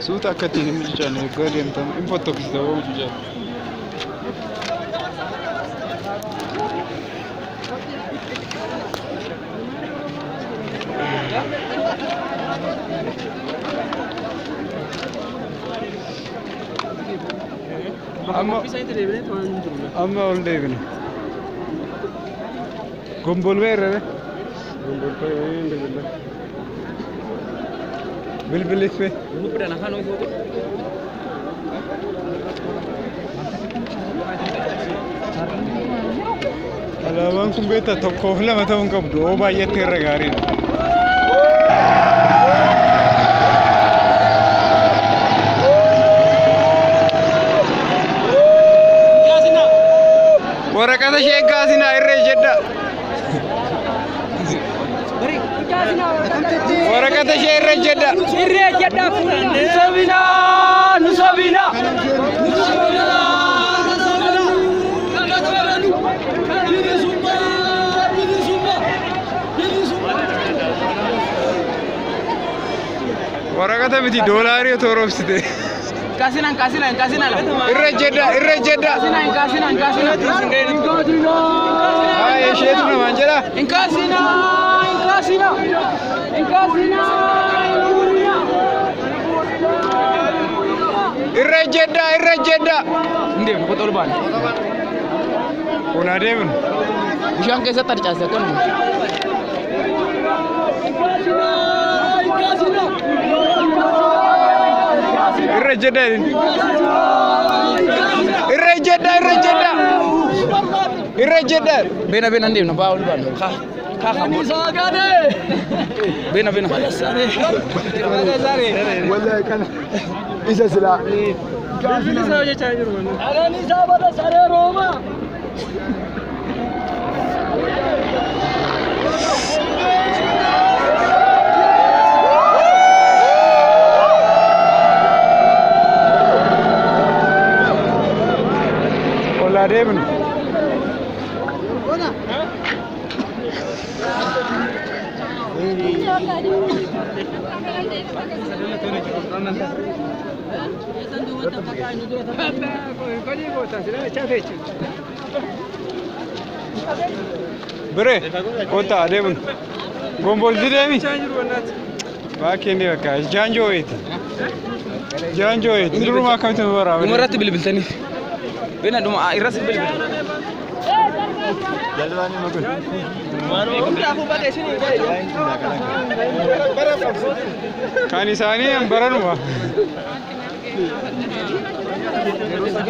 Suuta akka ittiin hin mucucaanne eeggaa deemtan hin fottokisita hoo mucucaanne. Amma ol deebine. Gombolbee irra. Gombolbee Bilbilisme. Alaabaan kun beektaa tokkoof lama ta'uu hin qabdu. Oo baay'attee irra gaariidha. Waraqata ishee kaasinaa irra jedha. Waraqata ishee irra jedha. Irra jedha nusobina nusobina. Waraqata miti doolaarii otoo roobsite. Kasinan kasinan kasinan. Irra jedha irra jedha. Kasinan kasinan kasinan. Haa isheetu namaan jedha. Inkasina inkasina inkasina. Irra jedha irra jedha. Hin deemnu qoxa ol baana. Ol adeemnu. Bishaan keessatti harcaase akkanuma. Irra jedha. Irra jedha irra jedha. Irra jedha. Beena beena hin deemnu baa ol baana. Kaa kaa kaa. Beena beena. Wallahi kana isa sila. Ol adeemnu. Bire, kottaa adeemnu. Gombolti deemi. Bakkee inni bakka jaanjoo wayiiti. Jaanjoo wayiiti. Durumaa akkamitti nu waraabanii? Dhumarratti bilbiltanii. Bena dhuma irra sirbili. Kan isaanii an baranuma.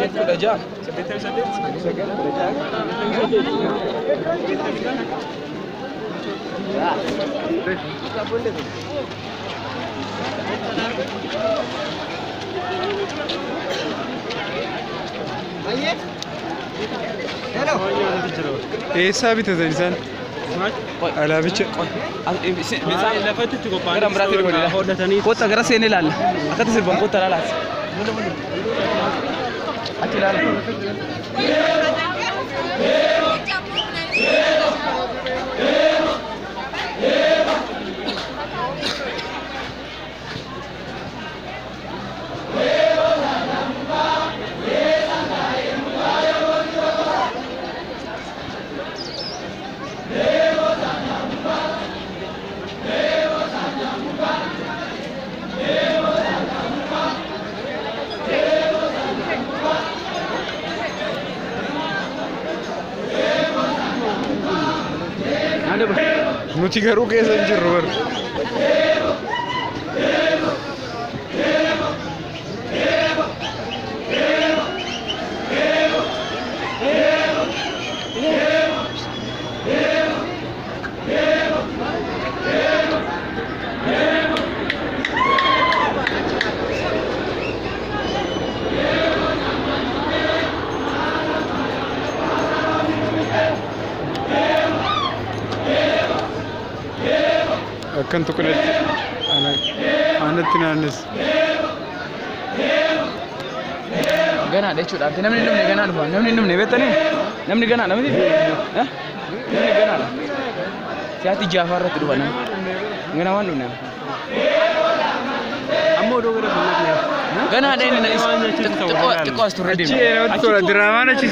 16. 88. Eessaa bitatan isaan? Alaabicha. Lafatti Gara biraatti godhedha. Kottaa gara seenee ilaalla. Akkatti sirban kottaa ilaalaati. Achi ilaala. Nuti garuu keessa hin jirru bara. Akkan tuqulatti anatti naannes. Ganaadha jechuudha. Namni hin dhumne ganaa dhufa. Namni hin dhumne beektanii? Namni ganaadha miti? Namni ganaadha. Siyaati jaafaa irratti dhufa namni. Ganaa waan dhumne. Amma odoo gara sunnatti Ganaadha inni xiqqoo as turre Achi deema. namatti tola. Diraamaan achi